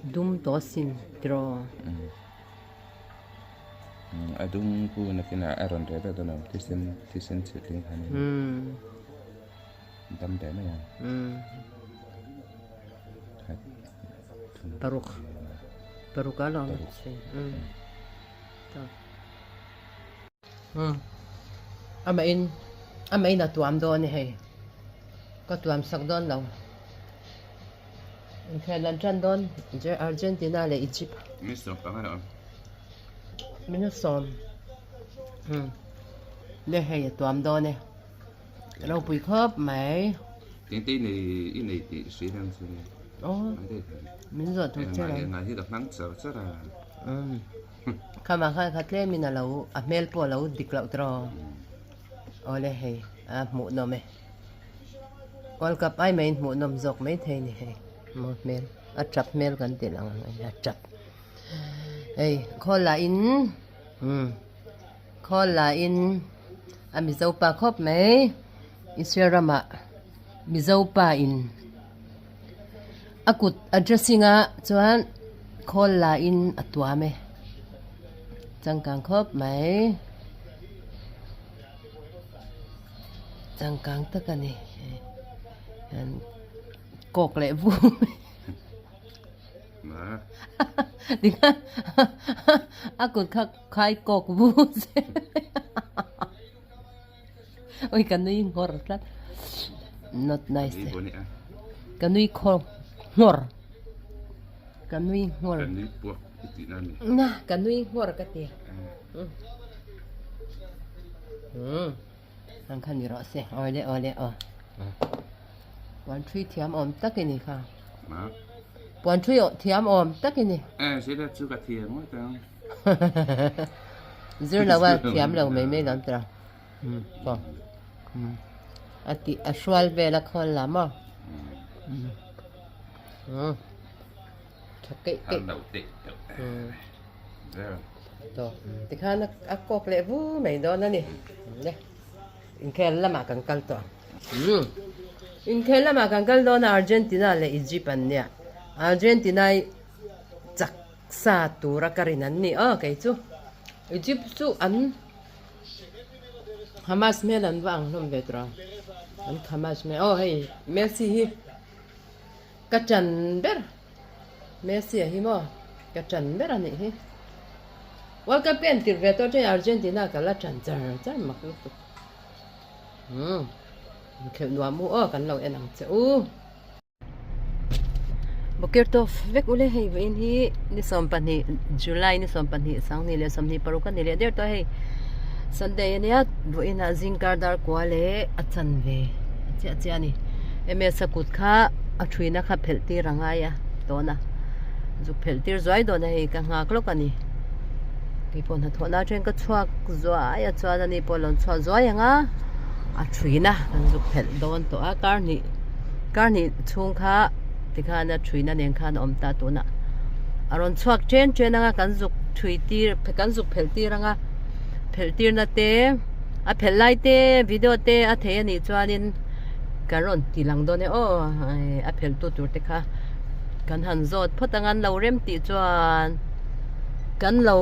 Dum tawh sin tiraw. A dum pu nakinah a rawn reh vek dawn lo thisen thisen chhe tling khan dam ve mai ang. Paruk paruk a lawm amah in amah in a tuam dawn a ni hei ka tuam sak dawn lo. Inkhel an tan dawn Argentina leh Egypt. Minute sawm panga la awm. Minute sawm. Le hei a tuam dawn e. Ropui khawp mai. Tengte i nei i nei tih hri hian chu ni. Oh. Min zawh tur che lo. Ngai hi ka hmang char char a. Khama khan kha tlem in a lo a hmel pawh a lo dik loh tiraw. Awle hei a hmuhnawm e. World Cup ai maiin hmuhnawm zawk mai thei a ni hei maw hmel a tap hmel kan tih lang ang a tap hei khawl lah in umm khawl lah in a mizo pa khawp mai Israel ramah mizo pa in a kut a dressing a chuan khawl lah in a tuam e changkang khawp mai. Changkang tak a ni hian kawk leh vu tikhan a kut kha khai kawk vu che ui ka nui nghawr tlat not nice ka nui khaw nghawr ka nui nghawr na ka nui nghawr ka ti. Ang kha ni rawh se awle awle aw puan thui thiam awm tak i ni kha puan thui thiam awm tak i ni eh se la chu ka thiam ngawt ang zir lo a thiam lo mai mai lam tira aw a ti a hrual vel a khawl lam aw tha keih keih tikhan a kawk leh vu mai dawn a ni le inkhel lamah kan kal tawh ang inkhel lamah kan kal dawn a Argentina leh Egypt an nia Argentina hi chak sa tura ka rin an ni aw kei chu Egypt chu an Hamas hmel an va ang hlawm ve tur ang an Hamas hmel aw hei Messi hi. Ka ṭan ber Messi a hi maw? Ka ṭan ber a nih hi. World Cup ka entir ve tawh ṭhin Argentina ka la ṭan char char mak lutuk. Umm inkhelh nuam u aw kan lo en ang che u. Bawkirtawp vek ule hei vawiin hi ni 12 July ni 12 sanghnih leh 26 a ni leh der tawh hei Sunday a nia vawiin ah zingkar dar kua leh a chanve a chiah chiah a ni. Ms a kut kha a thuina kha phelh tir a ngai a tawna zuk phelh tir zuai dawn a hei ka nghak lawk a ni keipawh hnathawh na atangin ka chhuak zuai a chuan ani pawh a lo chhuak zuai ang a a thuina kan zuk phelh dawn tawh a kar hnih kar hnih chhung kha tikhan a thuina nen khan a awm ta tunah a rawn chhuak chen chen ang a kan zuk thui tir kan zuk phelh tir ang a phelh tirna te a phelh lai te video te a thei a nih chuanin. Kan rawn ti lang dawn e aw a phelh tu tur te kha kan han zawt phawt ang an lo rem tih chuan kan lo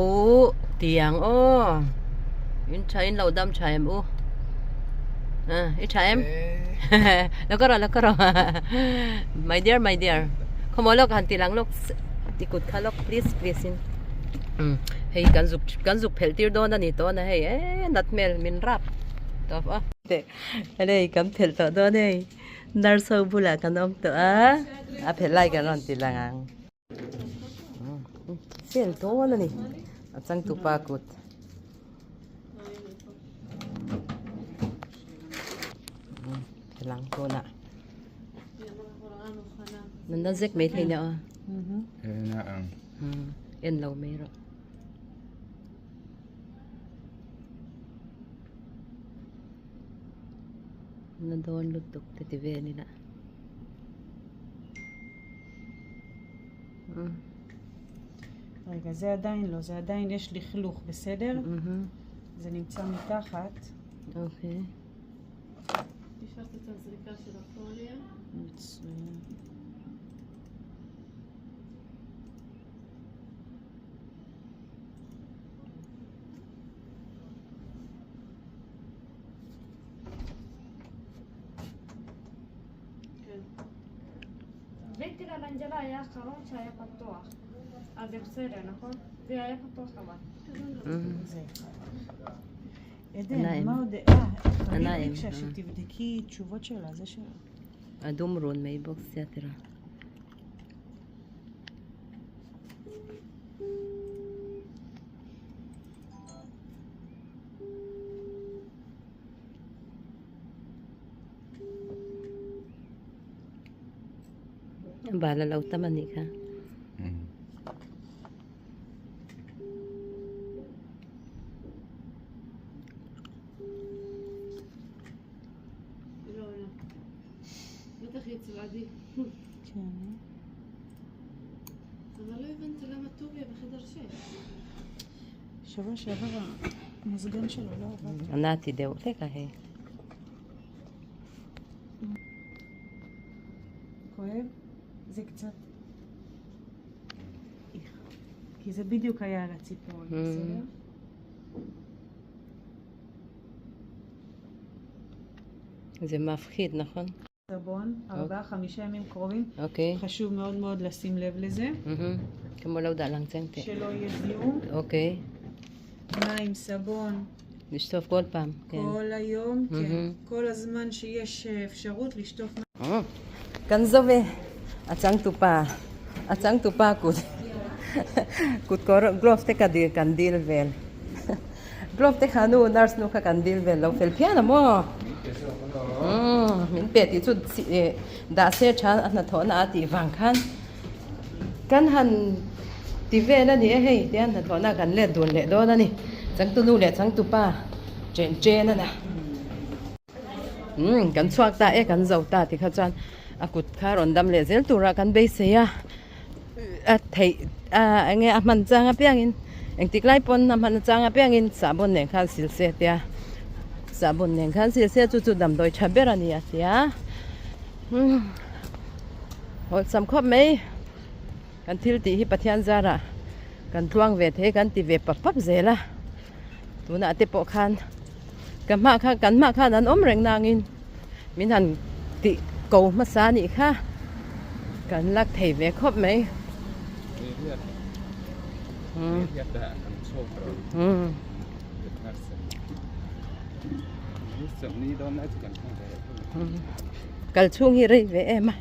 ti ang aw in tha in lo dam tha em u i tha em lo ka rawh lo ka rawh my dear my dear khawmaw lawk han ti lang lawk i kut kha lawk please please in hei kan zuk kan zuk phelh tir dawn a ni tawh a hei e nat hmel min rap tawp a. Hei kan phelh tawh dawn hei nurse ho bulah kan awm tawh a a phelh lai kan rawn ti lang ang fel dawn a ni a changtupa kut phelh ang tunah nunna zek mai thei nia aw en lo mai rawh. Na dawn lutuk te ti vel ila רגע, זה עדיין לא, זה עדיין יש לכלוך, בסדר? זה נמצא מתחת. אוקיי. תפסת את הזריקה של הפוליה. מצוין. ונטיל הלנג'לה היה האחרון שהיה פתוח. אז זה בסדר, נכון? זה היה פתוח אבל. זה אחד. עדן, עיניים. מה עוד? אה, חגית עיניים, ביקשה אה. שתבדקי תשובות שלה, זה שלה. A dum run mai bawk sia tira. Bala lo tam a nih kha. לא עונה. בטח היא אצל עדי. כן. אבל לא הבנתי למה טוביה בחדר 6. שבוע שעבר המזגן שלו לא עבד. A na ti deuh hlek a hei. כואב? זה קצת... איך. כי זה בדיוק היה על הציפורן, בסדר? זה מפחיד, נכון? סבון, 4-5 ימים קרובים. אוקיי. חשוב מאוד מאוד לשים לב לזה, Ka mo lo dah lang chiang teh. שלא יהיה זיהום. אוקיי. מים, סבון, לשטוף כל פעם, כן. כל היום, כן. מהמם. כל הזמן שיש אפשרות לשטוף Kan zo ve a changtupa a changtupa kut kut kawr glove te ka dil kan dil vel glove te kha nu nurse nu kha kan dil vel lo fel phian a maw min pe tih chu dah se tha a hnathawh na a tih vang khan kan han ti vel a ni e hei tian hnathawh na kan let dun leh dawn a ni changtu nu leh changtupa chen chen a na. Umm kan chhuak ta e kan zo ta tikha chuan a kut kha rawn dam leh zel turah kan beisei a a theih a eng nge a hman chang apiangin engtik lai pawn a hman chang apiangin sahbawn nen khan sil se tia sahbawn nen khan sil se chu chu damdawi tha ber a ni a tia umm hawlhsam khawp mai kan thil tih hi Pathian zarah kan tluang ve thei kan ti ve pap pap zel a. Tunah te pawh khan ka hmah kha kan hmah khan an awm reng nangin min han tih ko hmasa a nih kha kan lak thei ve khawp mai. Kal chhung hi rei ve em a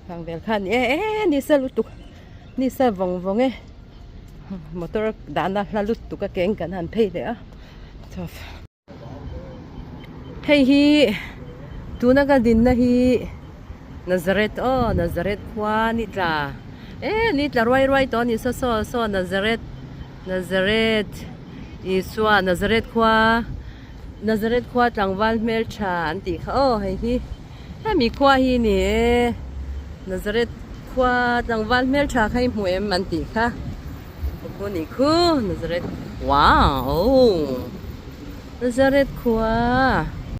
vang vel khan e e nisa lutuk. Nisa vawng vawng e motor dahna hla lut tuk a keng kan han phei leh a chawp hei hi tuna ka dinna hi Nazareth aw Nazareth khua ni tla e ni tla ruai ruai tawh a ni saw saw saw Nazareth Nazareth Isua Nazareth khua Nazareth khua tlangval hmeltha an tih kha aw hei hi. Hemi khua hi ni e, Nazareth khua tlangval hmeltha kha i hmu em an tih kha khu nih khu Nazareth wow Nazareth khua.